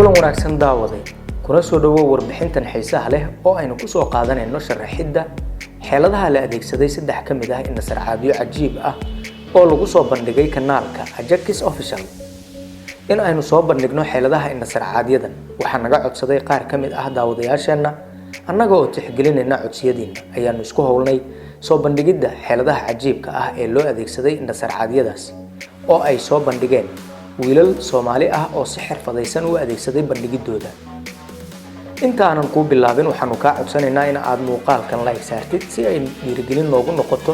Kulan wanaagsan daawaday, kuna soo dhawow warbixintan xiisaha leh oo aynu ku soo qaadanayno sharaxidda xeeladaha la adeegsaday saddex ka mid ah indhasarcaadyo cajiib ah oo lagu soo bandhigay kanaalka Ajakis Official. In aynu soo bandhigno xeeladaha indhasarcaadyadan waxaa naga codsaday qaar ka mid ah daawadayaasheenna. Annaga oo tixgelinayna codsiyadiinna ayaanu isku howlnay soo bandhigidda xeeladaha cajiibka ah ee loo adeegsaday indhasarcaadyadaasi oo ay soo bandhigeen wiilal Soomaali ah oo si xirfadaysan u adeegsaday bandhigiddooda. Inta aanan kuu bilaabin, waxaanu kaa codsanaynaa in aad muuqaalkan like saartid si ay dhiirigelin noogu noqoto,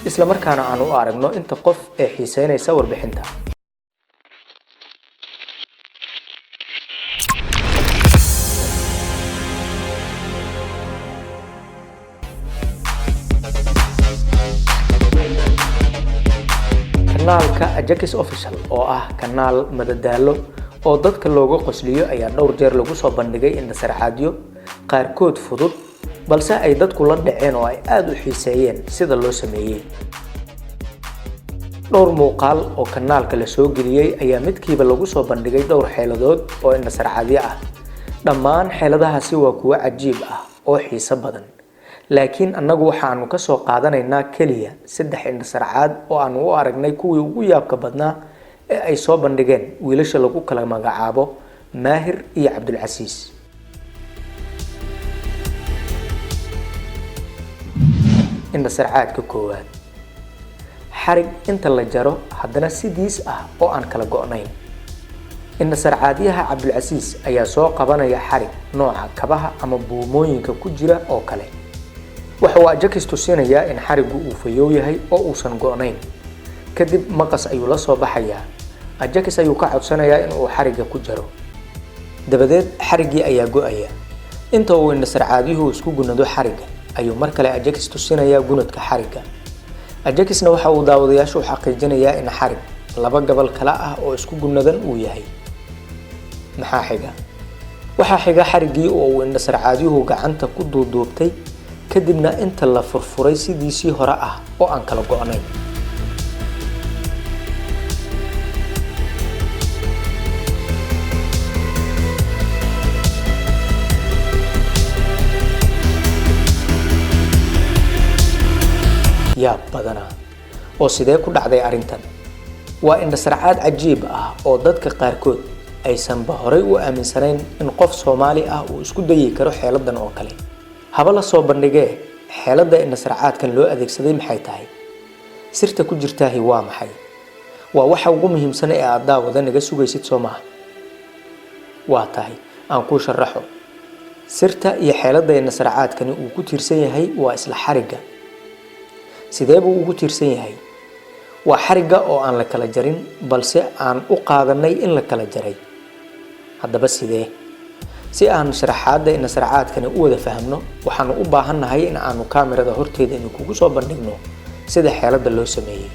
isla markaana aan u aragno inta qof ee xiiseynaysa warbixinta. Kanaalka Ajakis Official oo ah kanaal madadaalo oo dadka looga qosliyo ayaa dhowr jeer lagu soo bandhigay indhasarcaadyo qaarkood fudud, balse ay dadku la dhaceen oo ay aada u xiiseeyeen sida loo sameeyey. Dhowr muuqaal oo kanaalka la soo geliyey ayaa midkiiba lagu soo bandhigay dhowr xeeladood oo indhasarcaadyo ah. Dhammaan xeeladahaasi waa kuwo cajiib ah oo xiiso badan, laakiin annagu waxaanu ka soo qaadanaynaa keliya saddex indhasarcaad oo aanu u aragnay kuwii ugu yaabka badnaa ee ay soo bandhigeen wiilasha lagu kala magacaabo Maahir iyo Cabdulcasiis. Indhasarcaadka koowaad: xarig inta la jaro haddana sidiis ah oo aan kala go'nayn. Indhasarcaadyaha Cabdulcasiis ayaa soo qabanaya xarig nooca kabaha ama buumooyinka ku jira oo kale. Waxa uu Ajakis tusinayaa in xariggu uu fayow yahay oo uusan go'nayn. Kadib maqas ayuu la soo baxayaa. Ajakis ayuu ka codsanayaa in uu xarigga ku jaro. Dabadeed xariggii ayaa go'aya. Inta uu indhasarcaadyuhu isku gunado xarigga ayuu mar kale Ajakis tusinayaa gunadka xarigga. Ajakisna waxa uu daawadayaashu u xaqiijinayaa in xarig laba gabal kala ah oo isku gunadan uu yahay. Maxaa xiga? Waxaa xiga xariggii oo uu indhasarcaadyuhu gacanta ku duuduubtay, kadibna inta la furfuray sidiisii hore ah oo aan kala go'nayn. Yaab badanaa! Oo sidee ku dhacday arrintan? Waa indhasarcaad cajiib ah oo dadka qaarkood aysanba horay u aaminsanayn in qof Soomaali ah uu isku dayi karo xeeladan oo kale. Haba la soo bandhigee, xeeladda indhasarcaadkan loo adeegsaday maxay tahay? Sirta ku jirtaahi waa maxay? Waa waxa ugu muhiimsan ee aad daawada naga sugaysid, soo maaha? Waa tahay, aan kuu sharaxo. Sirta iyo xeeladda indhasarcaadkani uu ku tiirsan yahay waa isla xarigga. Sidee buu ugu tiirsan yahay? Waa xarigga oo aan la kala jarin, balse aan u qaadanay in la kala jaray. Haddaba sidee? Si aan sharaxaadda indhasarcaadkani u wada fahamno, waxaanu u baahannahay in aanu kaamirada horteeda idinkugu soo bandhigno sida xeeladda loo sameeyey.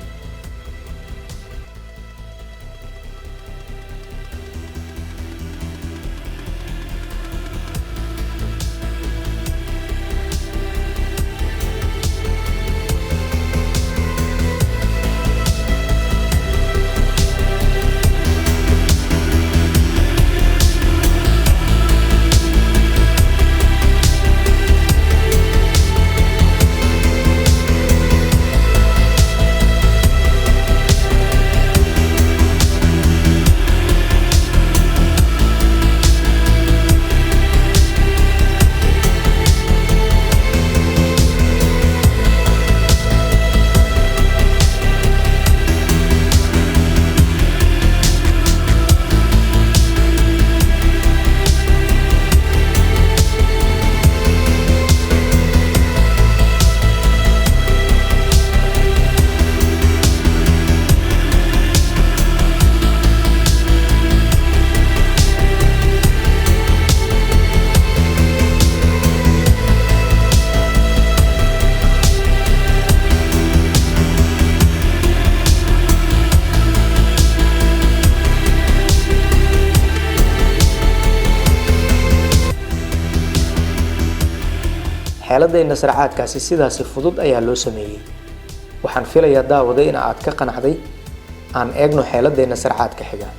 Xeeladda indhasarcaadkaasi sidaasi fudud ayaa loo sameeyey. Waxaan filayaa daawaday in aad ka qanacday. Aan eegno xeeladda indhasarcaadka xiga.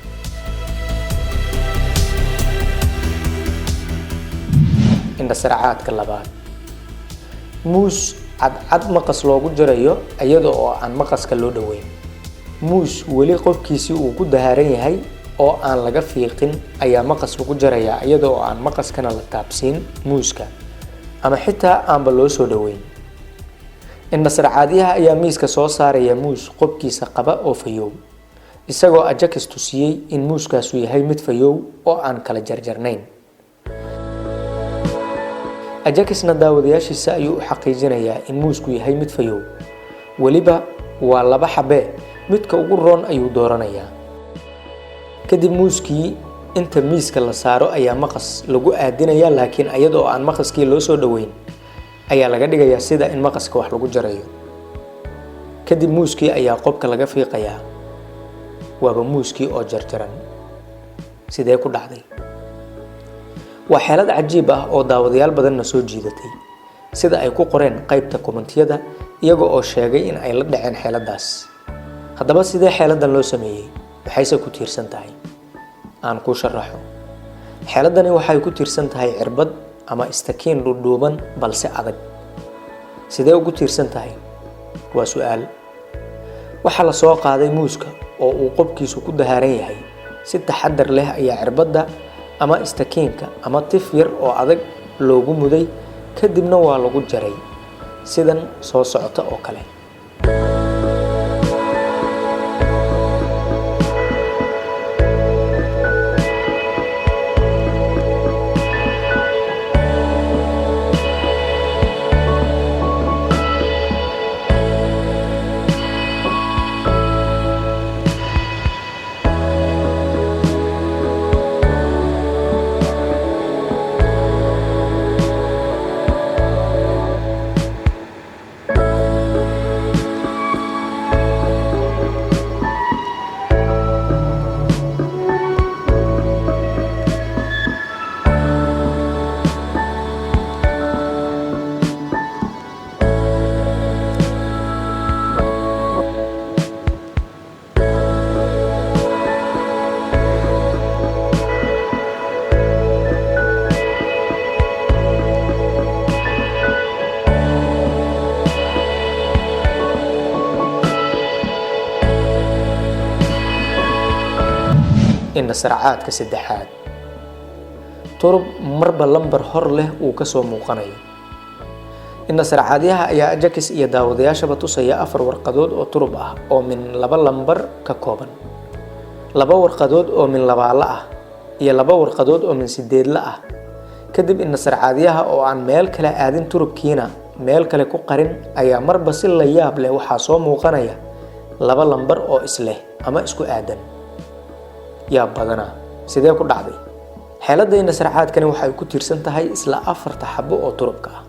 Indhasarcaadka labaad, muus cadcad maqas loogu jarayo iyada oo aan maqaska loo dhoweyn. Muus weli qofkiisii uu ku dahaaran yahay oo aan laga fiiqin ayaa maqas lagu jarayaa iyada oo aan maqaskana la taabsiin muuska ama xitaa aanba loo soo dhoweyn. Indhasarcaadyaha ayaa miiska soo saaraya muus qobkiisa qaba oo fayow, isagoo Ajakis tusiyey in muuskaasu yahay mid fayow oo aan kala jarjarnayn. Ajakisna daawadayaashiisa ayuu u xaqiijinayaa in muusku yahay mid fayow, weliba waa laba xabee, midka ugu roon ayuu dooranayaa. Kadib muuskii inta miiska la saaro ayaa maqas lagu aadinayaa, laakiin iyada oo aan maqaskii loo soo dhoweyn ayaa laga dhigayaa sida in maqaska wax lagu jarayo. Kadib muuskii ayaa qobka laga fiiqayaa, waaba muuskii oo jarjaran. Sidee ku dhacday? Waa xeelad cajiib ah oo daawadayaal badanna soo jiidatay, sida ay ku qoreen qaybta kommentiyada, iyaga oo sheegay in ay la dhaceen xeeladaas. Haddaba sidee xeeladan loo sameeyey, maxayse ku tiirsan tahay? Aan kuu sharaxo. Xeeladani waxay ku tiirsan tahay cirbad ama istakiin dhudhuuban balse adag. Sidee ugu tiirsan tahay? Waa su-aal. Waxaa la soo qaaday muuska oo uu qobkiisu ku dahaaran yahay. Si taxadar leh ayaa cirbadda ama istakiinka ama tif yar oo adag loogu muday, kadibna waa lagu jaray sidan soo socota oo kale. Indhasarcaadka saddexaad, turub marba lambar hor leh uu kasoo muuqanayo. Indhasarcaadyaha ayaa Ajakis iyo daawadayaashaba tusaya afar warqadood oo turub ah oo min laba lambar ka kooban, laba warqadood oo min labaala ah iyo laba warqadood oo min sideedla ah. Kadib indhasarcaadyaha oo aan meel kale aadin, turubkiina meel kale ku qarin, ayaa marba si la yaab leh waxaa soo muuqanaya laba lambar oo isleh ama isku aadan. Yaa badanaa, sidee ku dhacday? Xeeladda indhasarcaadkani waxay ku tiirsan tahay isla afarta xabo oo turubka ah.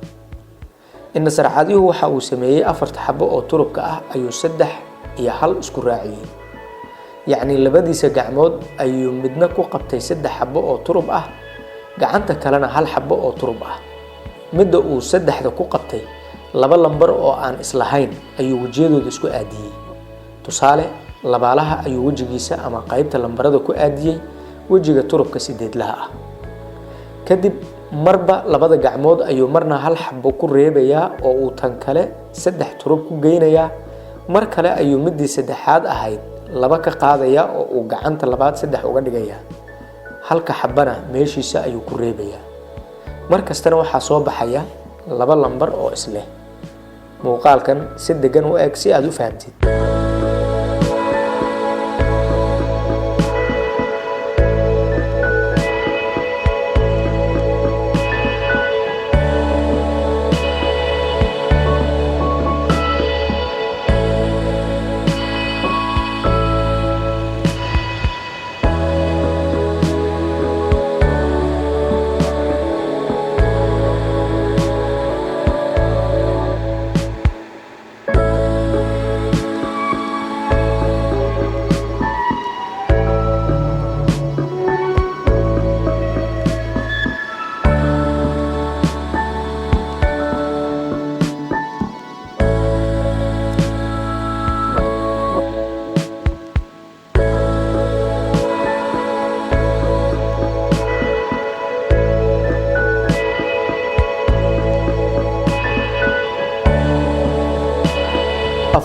Indhasarcaadyuhu waxa uu sameeyey afarta xabo oo turubka ah ayuu saddex iyo hal isku raaciyey, yacni labadiisa gacmood ayuu midna ku qabtay saddex xabo oo turub ah, gacanta kalena hal xabo oo turub ah. Midda uu saddexda ku qabtay laba lambar oo aan islahayn ayuu wejiyadooda isku aadiyey. Tusaale, labaalaha ayuu wejigiisa ama qaybta lambarada ku aadiyey wejiga turubka sideedlaha ah. Kadib marba labada gacmood ayuu marna hal xabo ku reebayaa oo uu tan kale saddex turub ku geynayaa, mar kale ayuu midii saddexaad ahayd laba ka qaadayaa oo uu gacanta labaad saddex uga dhigayaa, halka xabana meeshiisa ayuu ku reebayaa. Mar kastana waxaa soo baxaya laba lambar oo isleh. Muuqaalkan si degan u eg si aad u fahamtid.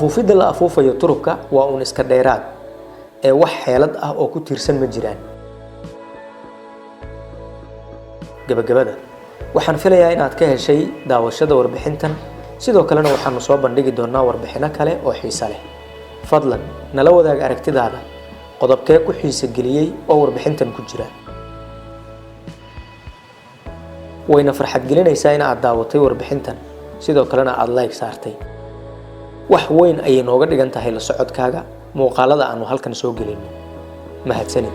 Afuufidda la afuufayo turubka waa uun iska dheeraad ee wax xeelad ah oo ku tiirsan ma jiraan. Gabagabada, waxaan filayaa inaad ka heshay daawashada warbixintan. Sidoo kalena waxaanu soo bandhigi doonaa warbixino kale oo xiiso leh. Fadlan nala wadaag aragtidaada, qodobkee ku xiise geliyey oo warbixintan ku jira? Wayna farxad gelinaysaa in aad daawatay warbixintan, sidoo kalena aada like saartay. Wax weyn ayay nooga dhigan tahay la socodkaaga muuqaalada aanu halkan soo gelino. Mahadsanid.